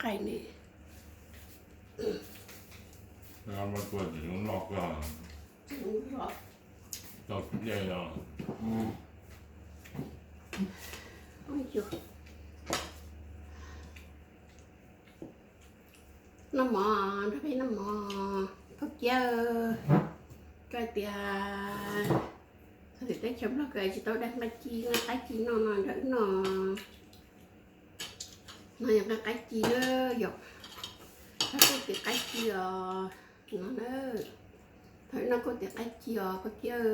Qaij ne. Tau dej os. Noj mov, nrog peb noj mov, phauj Kiab. Koj tias txog tim teb chaws Nplog koj tsis tau dag nqaij ci, nqaij ci no no nrog wb noj. No yog nqaij qaib ci na yom. Thaum kuv tias qaib ci os, no na. Thaum no kuv tias qaib ci os phauj Kiab.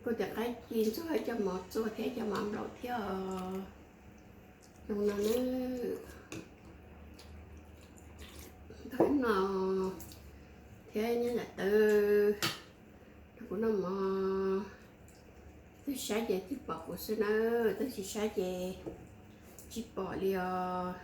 Kuv tias qaib ci ntxuag cov mov txua thiab cov mov nplaum thiab os. Zoo no na. Thaum no thiab nyob nram tawv, kuv noj mov, twb saib ces twb pom kuv xwb na, twb tsis saib ces tsis pom li os.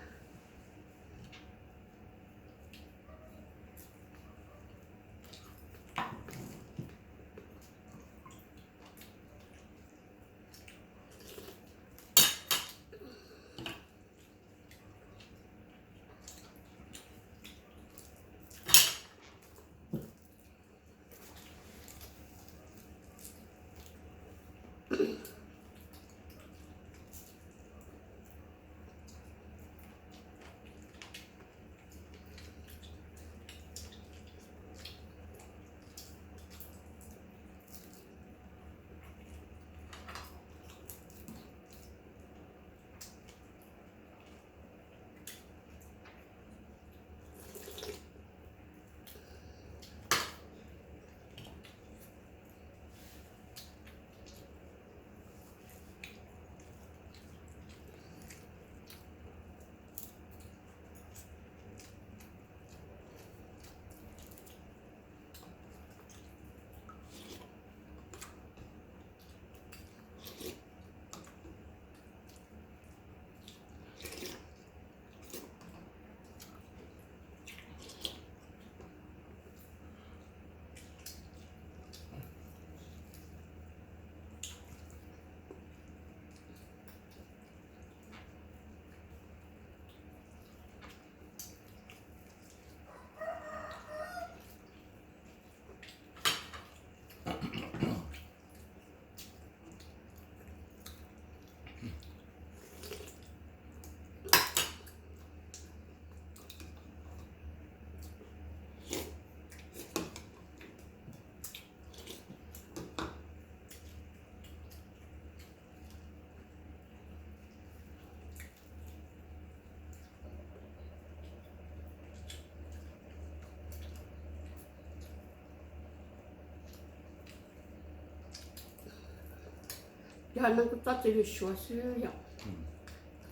Yog no kuv txoj txiv lws suav xwb yom.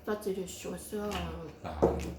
Txoj txiv lws suav xwb.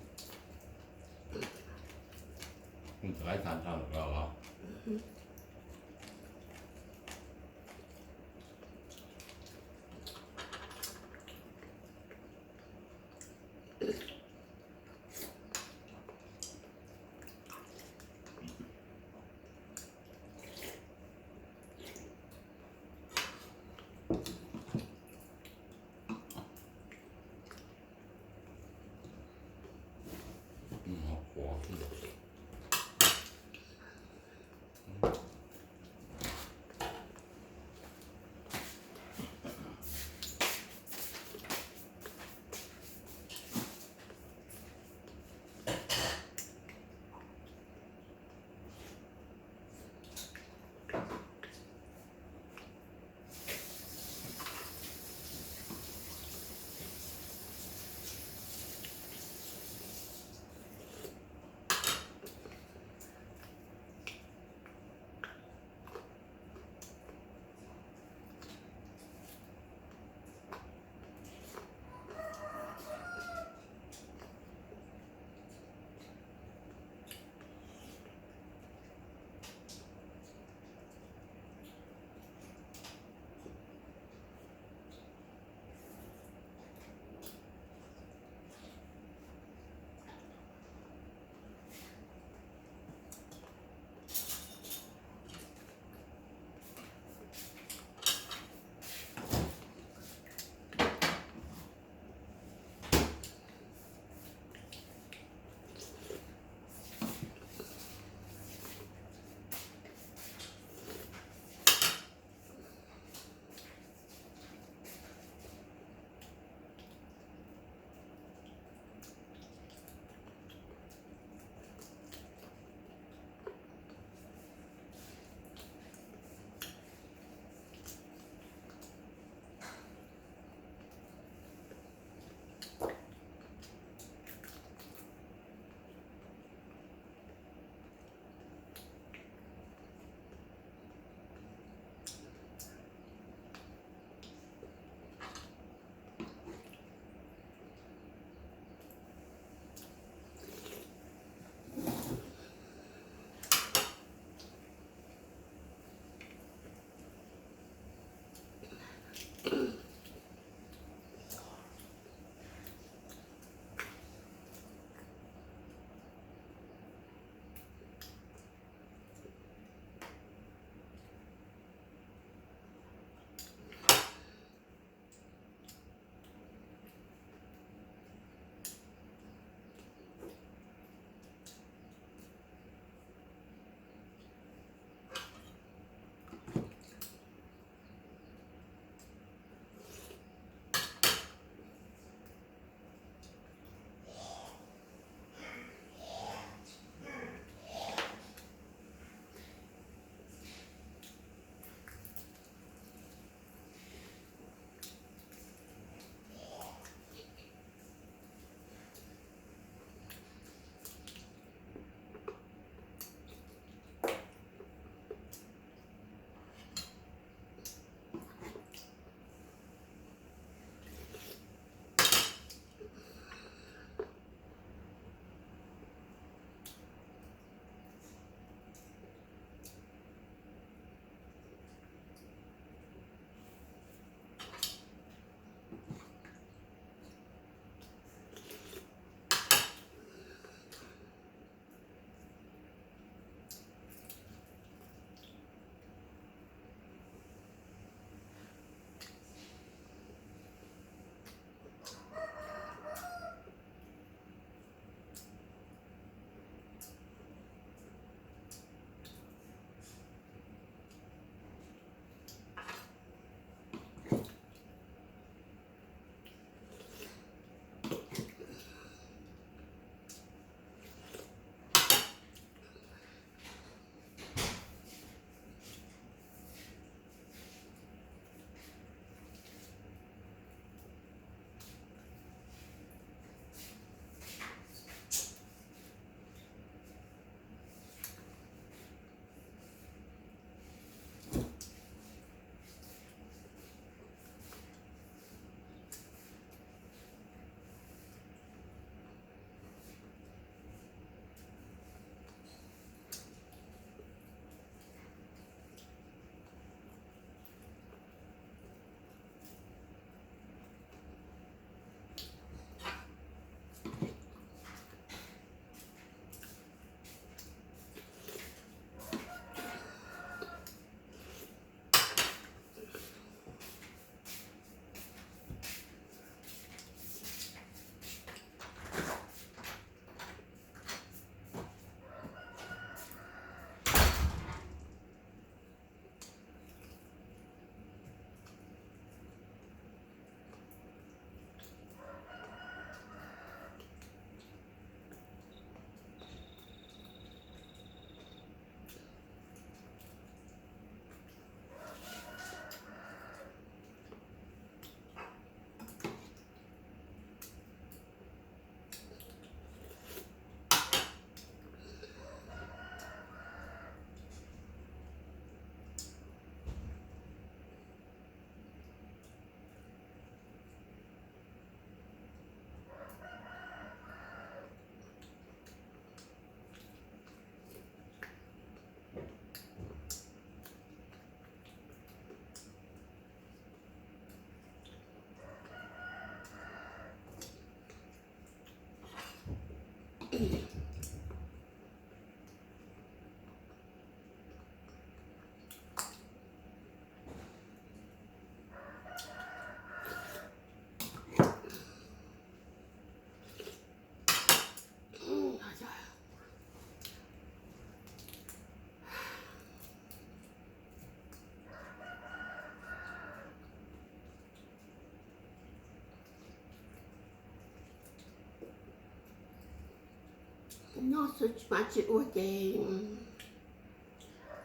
Nyob xwb tsis mas tsis ua ces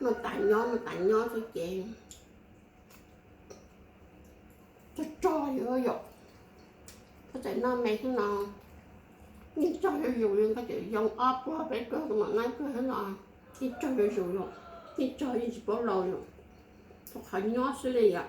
noj tas nyob, noj tas nyob xwb ces tsog tsog li yom. Koj txawm noj me xwb no yeej tsog zuj zus li, koj txawm yoo ob pluag peb pluag tus mam noj pluag xwb no yeej tsog zuj zus yom, yeej tsog yeej tsis paub laus yom, rau qhov nyob xwb li yom.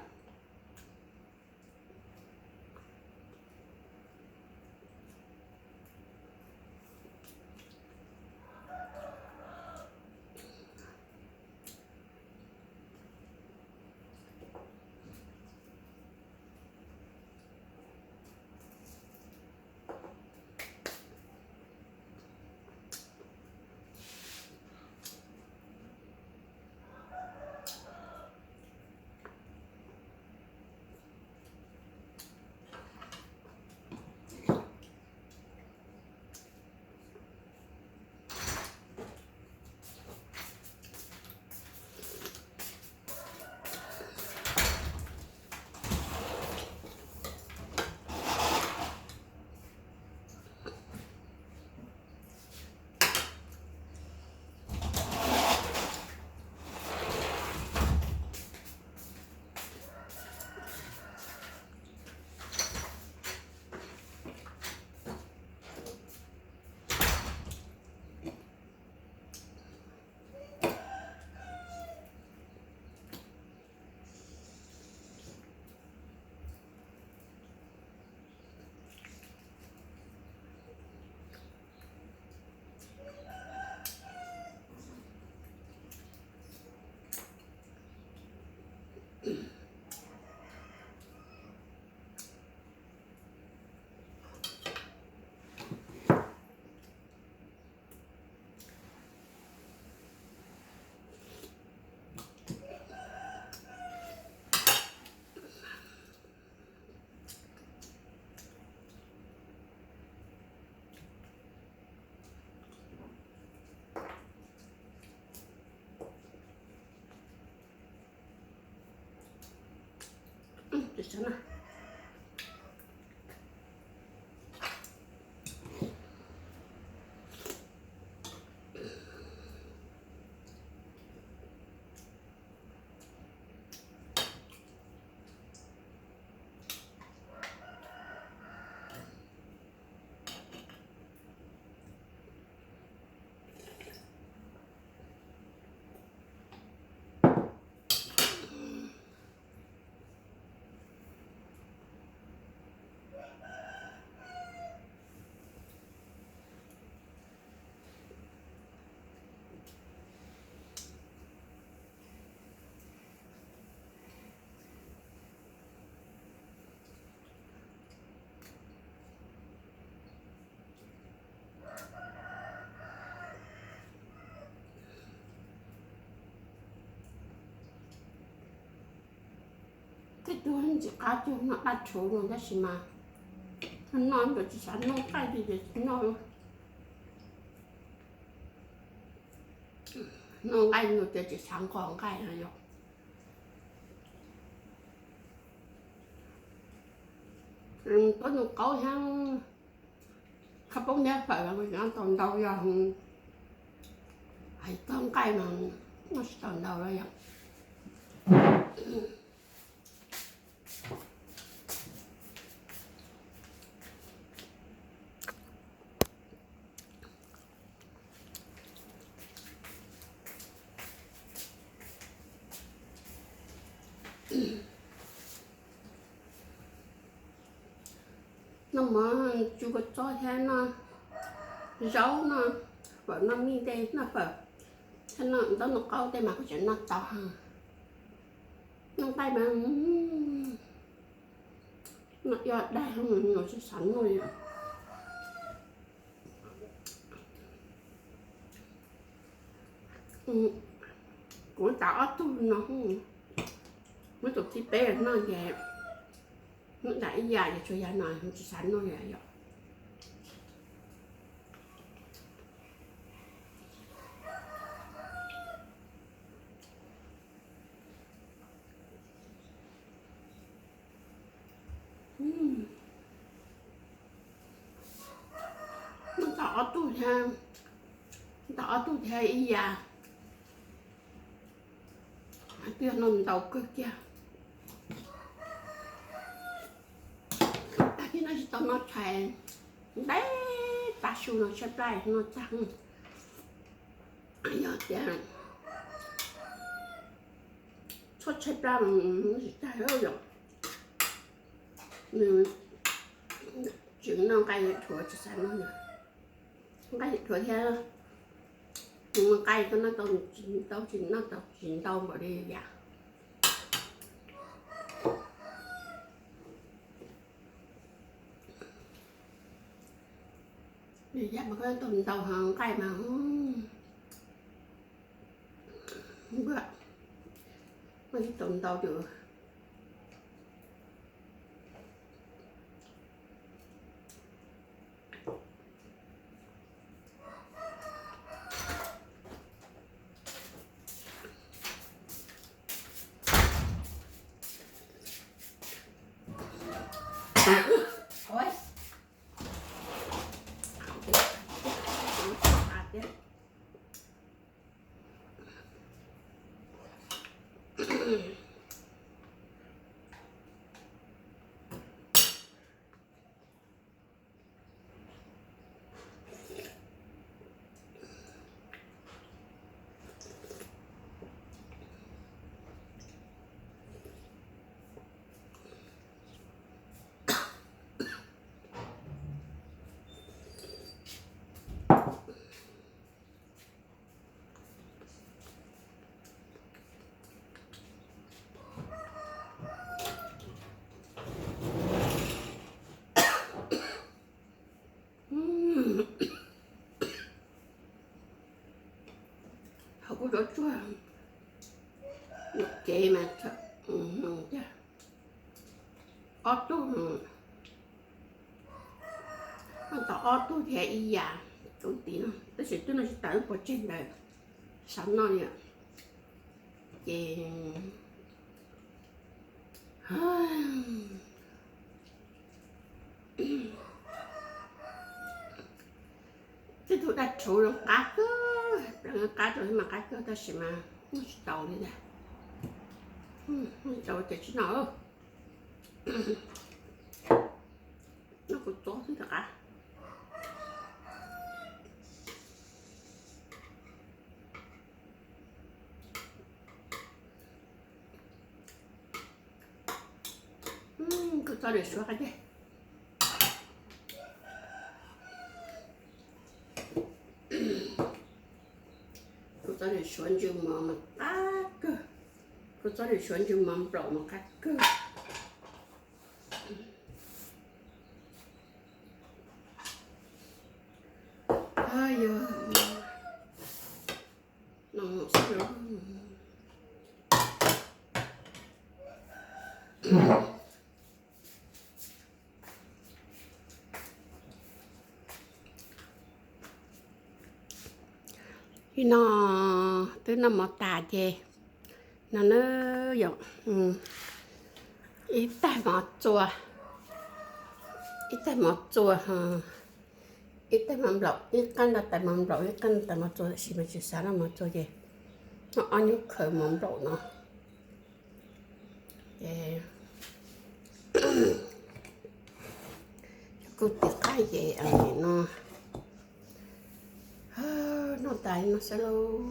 Tej tug ntxim qab cuag noj dab tshuv no tab sis mas noj ntawd tsis xav noj nqaij li ces tsis noj. Noj nqaij no ces tsis xav nqos nqaij no yom. Tuab nug qaub thiab khaub poob thiab fawm los kuv tsis noj tau ntau yog hais txog nqaij mas noj tsis tau ntau li yom. Noj mov tsuj kua txob thiab noj zaub, noj fawm, noj mij tej, noj fawm thiab noj ntaub noj qaub tej mas kuv tseem noj tau. Noj nqaij mas noj ib dag los tsis xav noj li. Kuv tas ob tug no, muab tus thib peb noj ces muab tas ib yam ces tshuav yav no tsis xav noj li yom. Noj tau ob tug thiab, Tau ob tug thiab ib yam. Twb yog noj ntau kawg kiag. Tag kis no tsis tau noj tshais, ntev tas su no tshaib plab noj tag. Yog tias tshuav tshaib plab mas tsis tag yom. Nws tsis noj nqaij yuav dhuav, tsis xav noj nqaij yuav dhuav thiab. Nqaij koj noj tau tsis ntau, tsis noj tau tsis ntau npaum li yam. Yam mas koj noj tau ntau heev nqaij mas npaj noj tsis tau ntau li. Hauv kuv cov tsuag cev mas ob tug, tau ob tug thiab ib yam, tus tid no tab sis twb noj tsis tau, pov tseg ntawd, xav noj li. Ces tej tug daj rhuv zoo qab kawg, pleev qab rau thiab mas qab kawg tab sis mas noj tsis tau li ntag. Noj tsis tau ces tsis noj. Noj kuv txob xwb rov qab. Kuv txob niam suav qab tiag. Kuv txob niam suav ntsw mov mas qab kawg. Kuv txob niam suav ntsw mov nplaum mas qab kawg. Yog no xwb. Ib no twb noj mov tas ces no na yom, ib tais mov txua, ib tais mov txua, ib tais mov nplaum, ib qab ntawd tais mov nplaum, ib qab ntawd tais mov txua, tab sis mas tsis xav noj mov txua ces noj ob nyuag khaws mov nplaum no. Ces kuv tiv qab ces no noj tas no xwb lauj.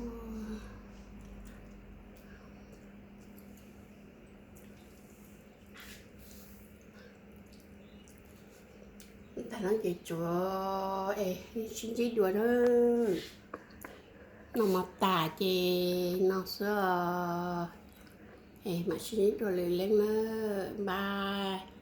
Tag no ces tsuav es sib ntsib dua na. Noj mov tas ces no xwb os. Es mam sib ntsib dua lwm leej na. Bye.